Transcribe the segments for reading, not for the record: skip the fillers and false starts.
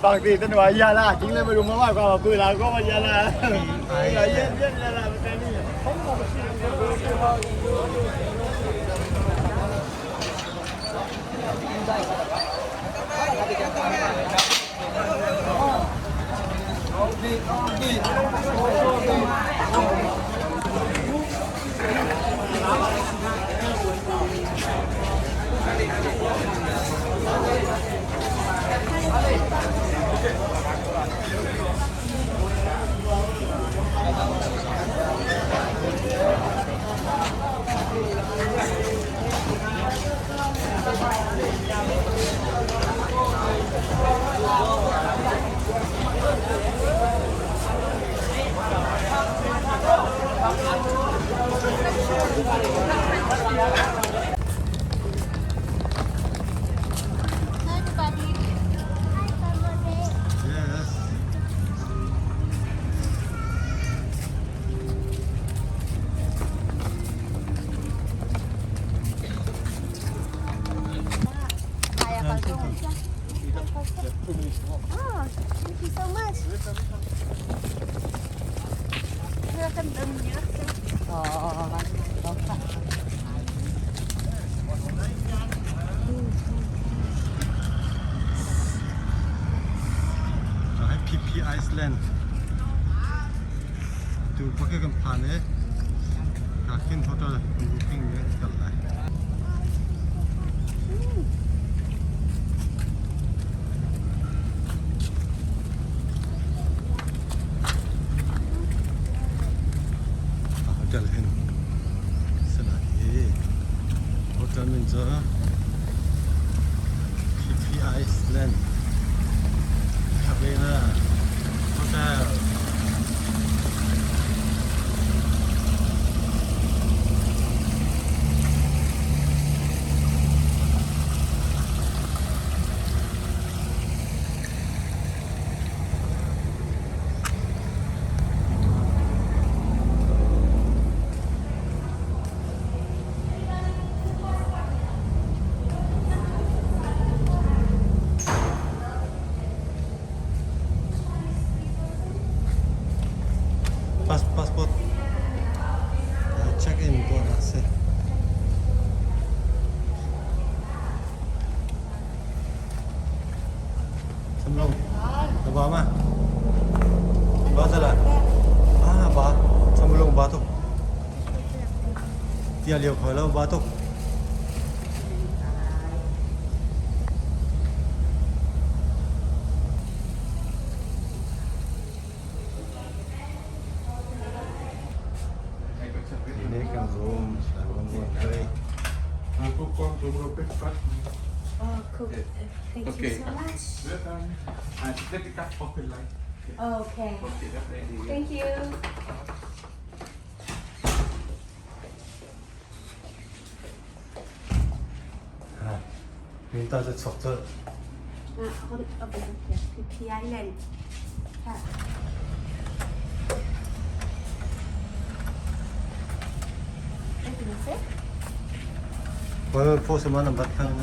Bang ti tan wa ya la chính là mà đúng mà qua cười là có mà ya la. Ya ya ya la mà cái này. Hi, everybody. Hi, family. Yes. Kaya pa to. Oh, thank you so much. Hi PP Iceland. Tu pakai kan phan e. Kakin hotel booking ne kal lai. Hotel hin. Sala hi. Hotel min cu PP Iceland. Khabena Hotel. Pass passport check in ko na se. Samlong. Ba ma. Ba sala. Ah ba. Samlong ba tuk. Tia liu khoi lo ba tuk. Ini kan room, room one three. Oh, cool. Thank you Okay. so much. And let the cat open light. Okay. Okay, that's ready. Thank you. Min taจะchok cho. Ah, okay, okay. PP Island. Ha. Well, for some man bat khang.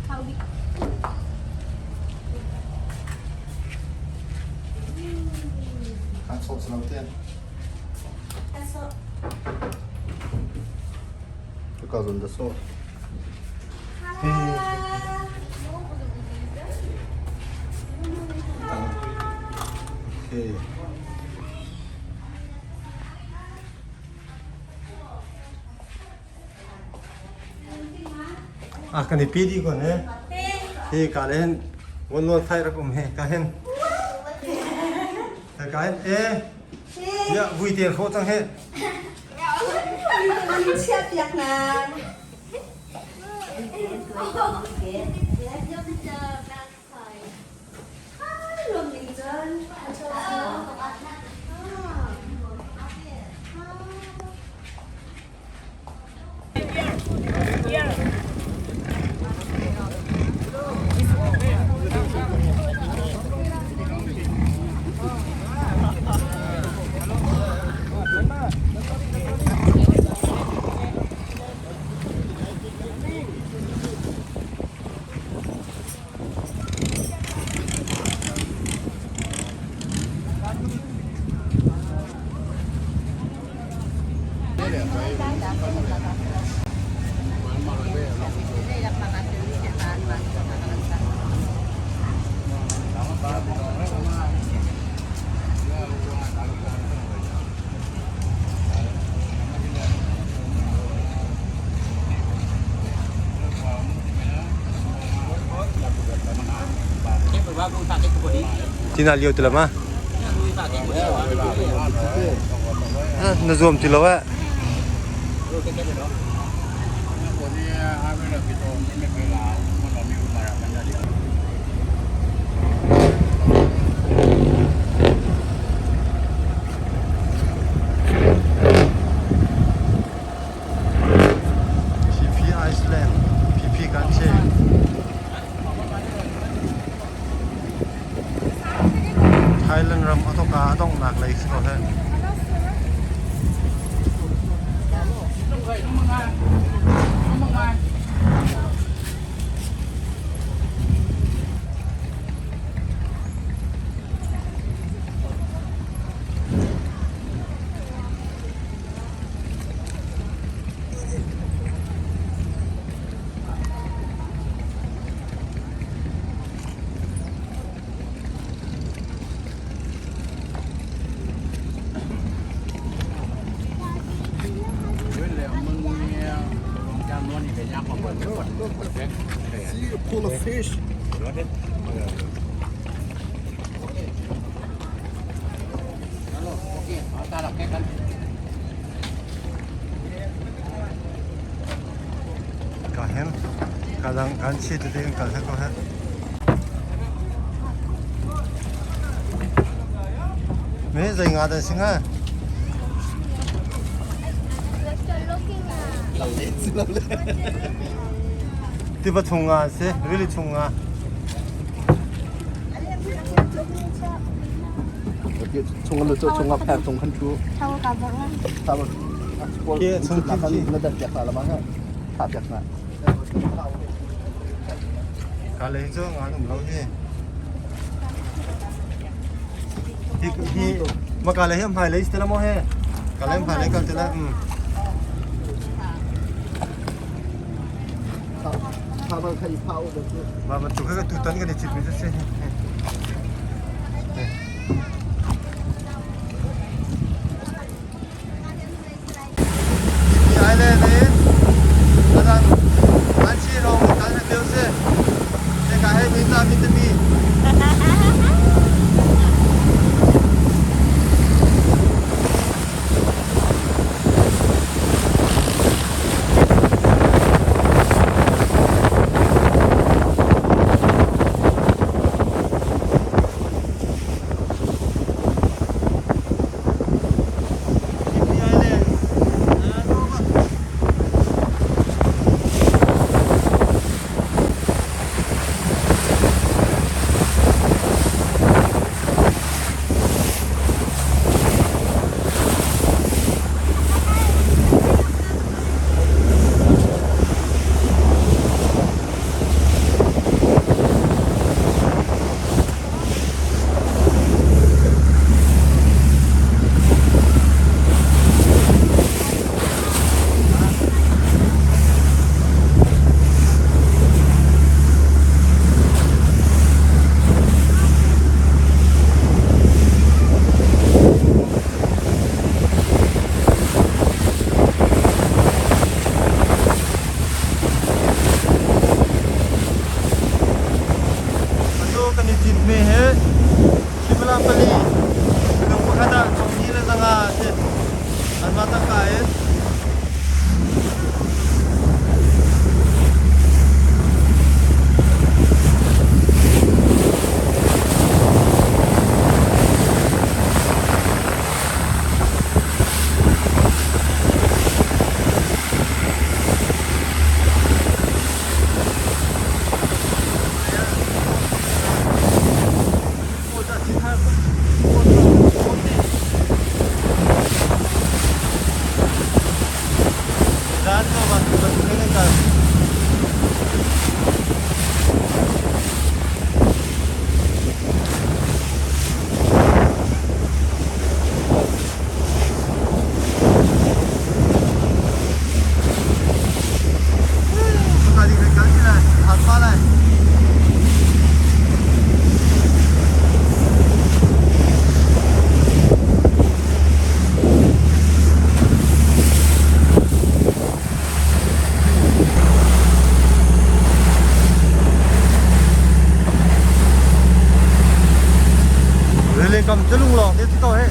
How big? Kan sot sa tiên. That's all. Because on the sauce. Okay. Ah, kan i pi di kon he. Hi ka len won won thai rak um he ka hen. Ka hen e. Ya vui tiền khô chang he. Siap yak na. Tina lio ti lo ma? Na zuam ti lo eh. Phi Phi Iceland Phi Phi kan si. Thailand ram a thawk a donghnak lei si ko he. See you pull a fish. Ka hen ka dang kan chi tete in kal he ko he. Me zei nga dah si nga? Tiva chung nga si, rili chung nga. Chung ah phek chung khan thu. Ke chung kim chi. Na dat piak la ma ha. Tha piak na. Ka lei cu nga um lo hi. Hi hi ma ka lei hi hmai lei si la mo he. Ka lei hmai lei kal te la. Tha ba khai phau da chu. Ma bantuk he ka tutan kan i cit mi cu si. Phi Island in adang an chi rong kan he teu si. Te ka he min ta min mi. Phi Island. Ah, no ba. Atu kan i cit mi hi Shimla pali minung pakhat ah thong le zanga a si. Anmah tangka in. Kam cu lunglawng te si ko he.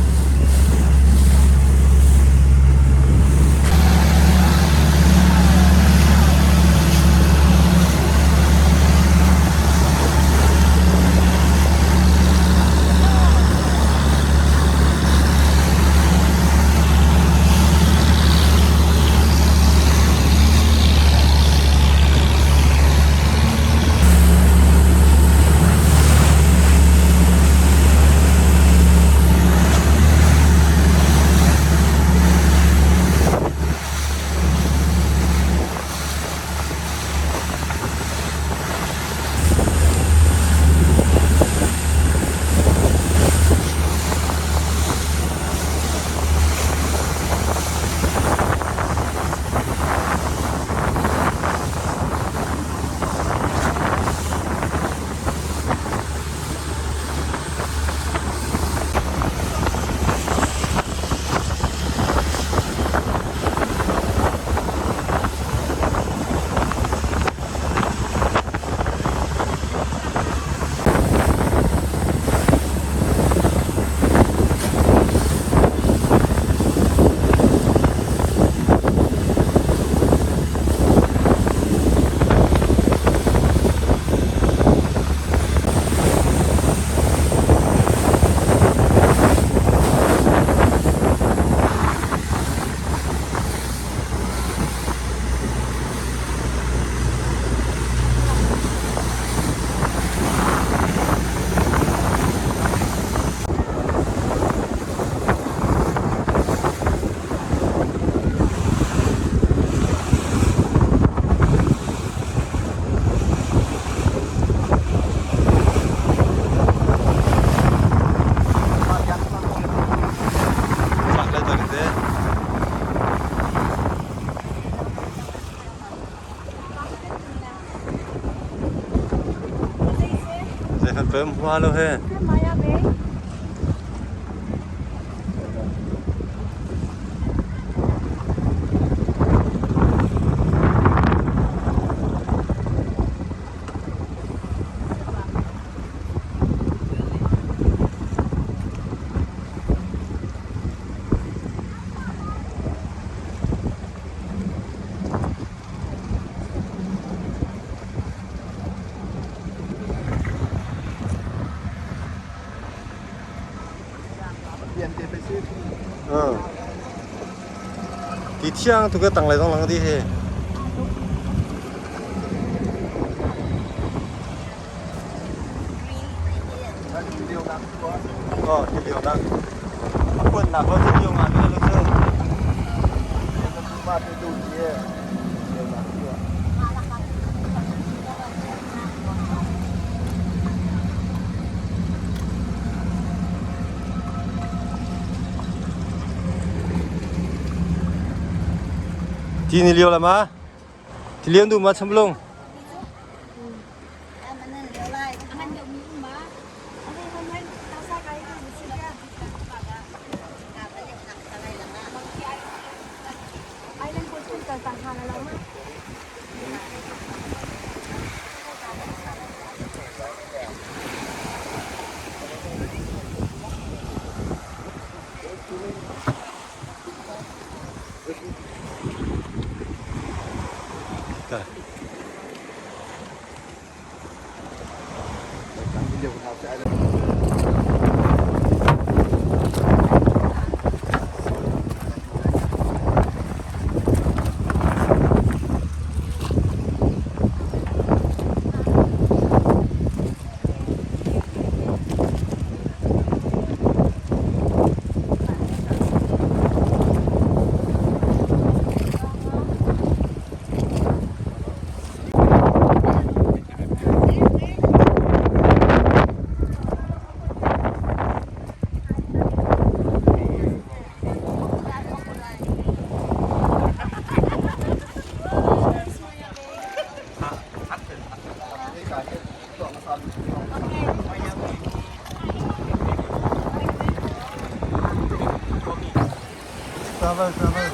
Pem hua lo he. Ti thiang tu ka tanglei zong lang di hi. Oh, ti liu nak. Akuan nak lo ti liu nga mi lo cu. Ti ni liu la ma? Ti liu du ma chamlung? Travel, travel.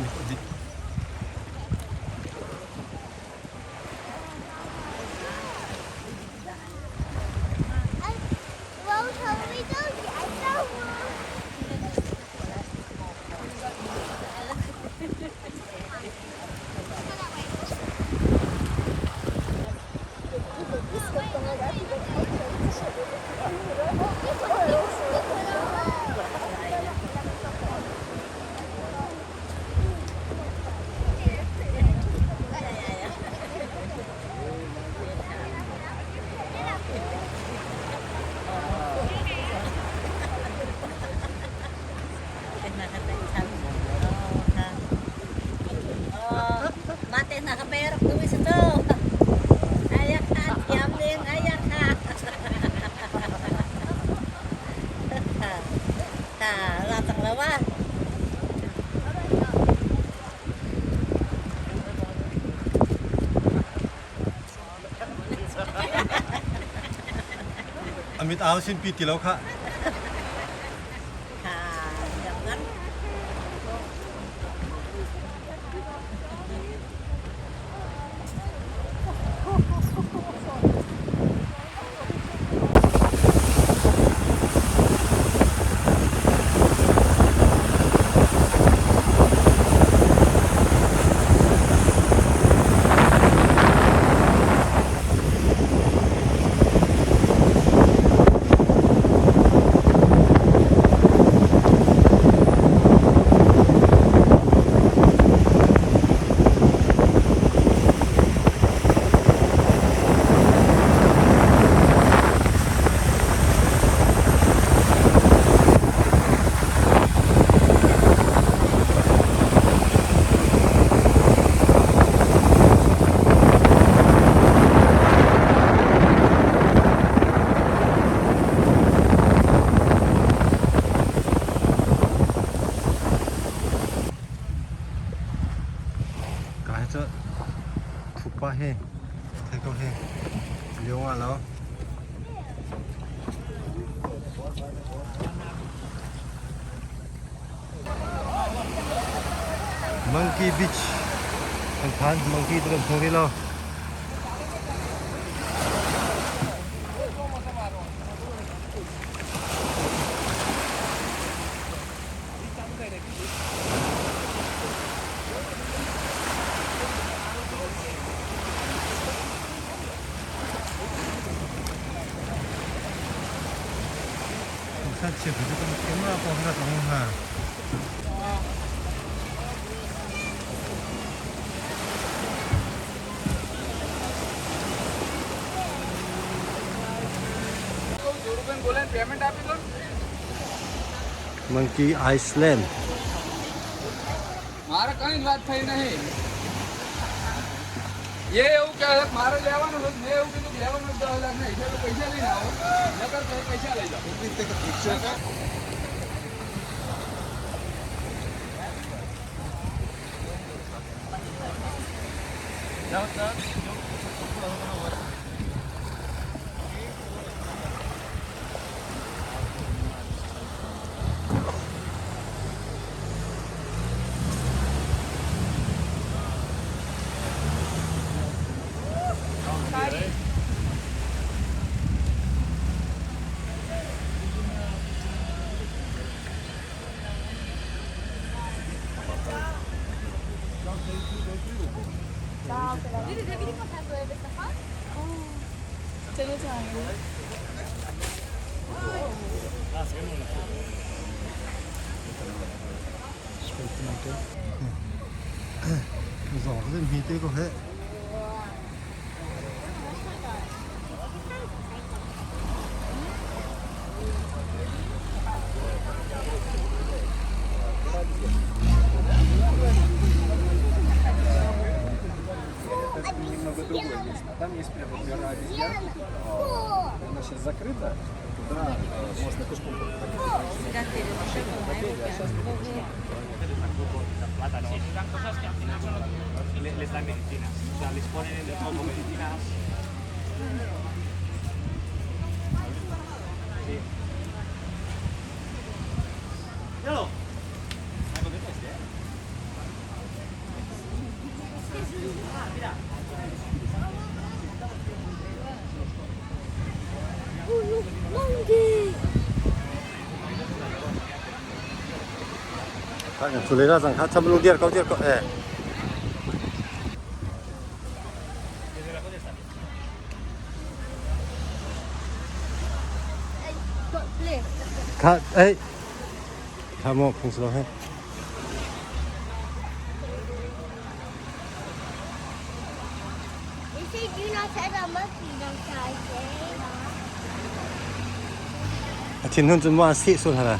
Amit a dit. A mit au sin pi ti lo khah. Ka hi cu thupa hi thei ko hi lio nga lo. Monkey Beach kan phan monkey tu kan hmu rih lo. Monkey Island. મારે કઈ વાત થઈ નહીં. એ એવું કહે છે મારે લેવાનું છે. મેં એવું કીધું કે લેવાનું 10 લાખ નહીં હિસાબે પૈસા લઈને આવો, નકર તો પૈસા લઈ જાઓ. Zawng te hmi te ko he. Немного другое место. А там есть прямо гора обезьян. Она сейчас закрыта. Туда можно пешком Les dan medicinas. O sea, les ponen en el coco medicinas. Sí. Míralo. Kha la zang kha cham lu dir ko dir ko eh. Kha eh kha mo phung slo he. They say do not set a monkey outside. A thin hun cun ma seh sul hana.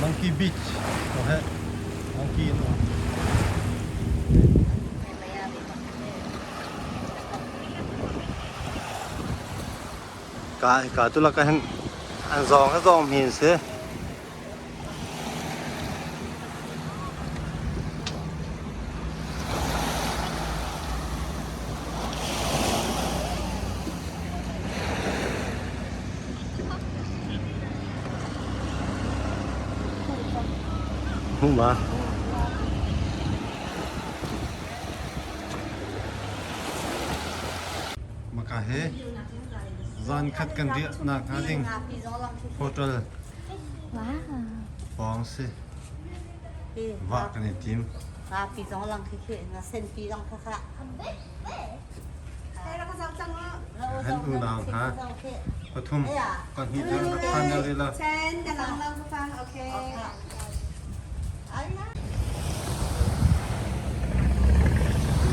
Monkey Beach ko he monkey in um. Ka ka tu la ka hen an zong a zong min si. Ma. Maka he zan khat kan riah nak hnga ding hotel pawng si va kan i tim. Pi zong lang khi khi nga sen pi zong kha kha. Han unau hna pathum pahnih cu rak phan deuh rih lo. Sen na lang lang fa okay.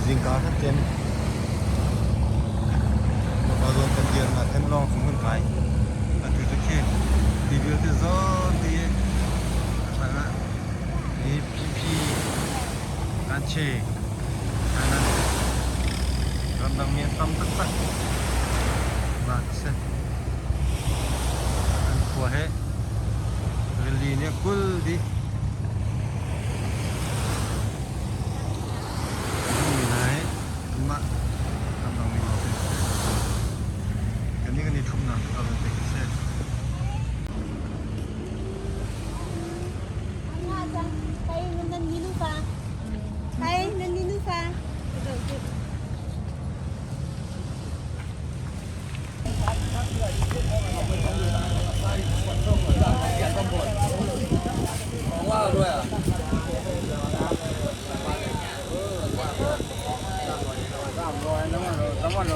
Zingka khat cun Maka zawn kan dir na then lawng cung kan kai. Atu cu khi ti vialte zawn ti ah hi PP Aceh Thailand ramdang mi an tam taktak nak a si. An khua he rili nih a kul dih. Mi hna hi anmah ramdang mi lawngte an si. Kannih kan i ṭhumnak ka van pek a si. Phiphi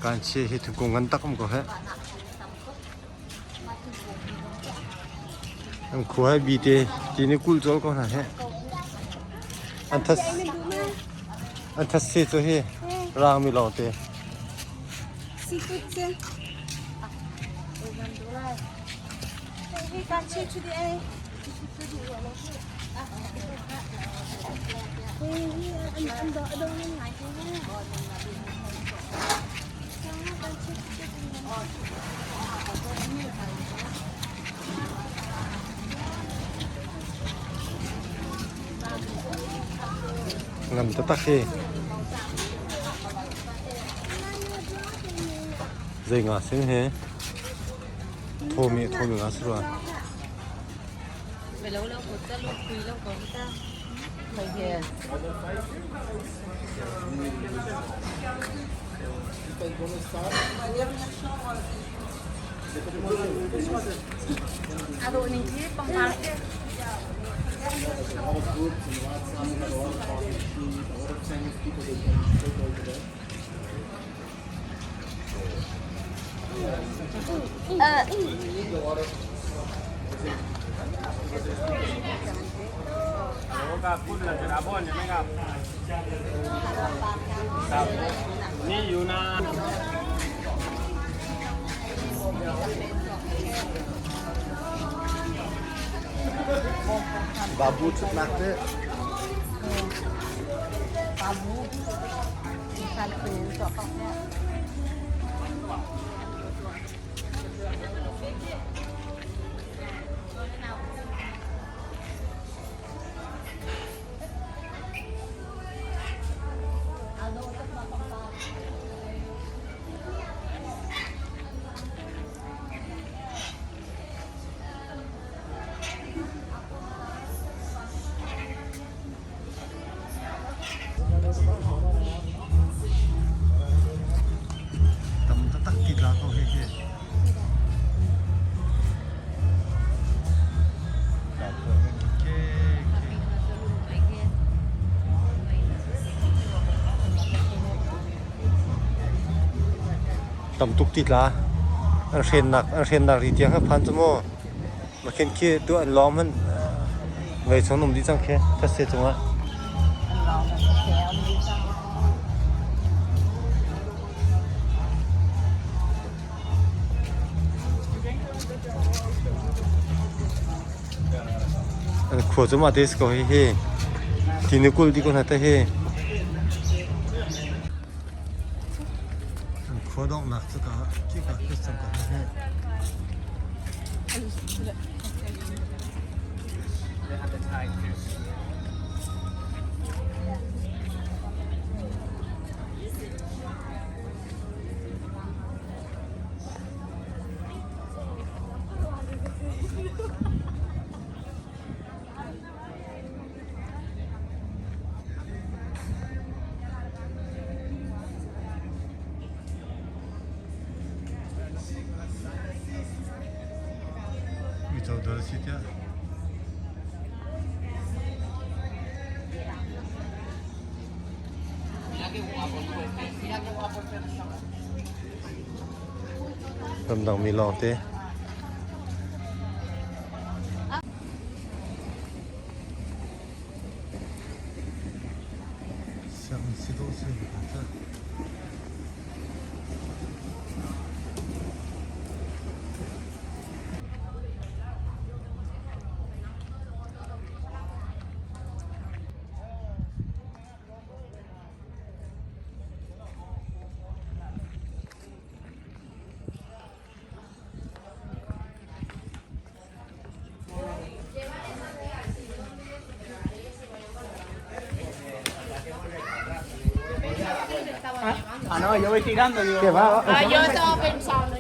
kanche hi thingkung ngan tak um ko heh. An khua hi bi te ti ni kul col ko hna heh. An thas an thas se cu hi rang mi lawng te. Seafood cu. Kanche cu di ai. Ngam taktak hi. Zei nga sim he? Thomi thomi nga si rua. Babu ṭhutnak te. Tam taktak ti tla ko hi hi. Tam tuk ti tla. An hrennak an hrennak ri tiang kha phan cu mu. Makhin khi tu an lawng hmanh vei chung um dih cang khi thetse cungah. An khua cu mah te si ko hi hi. Tinukul ti ko hna te hi. An khua donghnak cu ka khi ka khi cang ko hi. Uico dawr a si tiah. Ramdang mi lawng te. Sianginn si dawh si ka Ah, no, yo voy tirando. Digo. Ah, yo estaba pensando.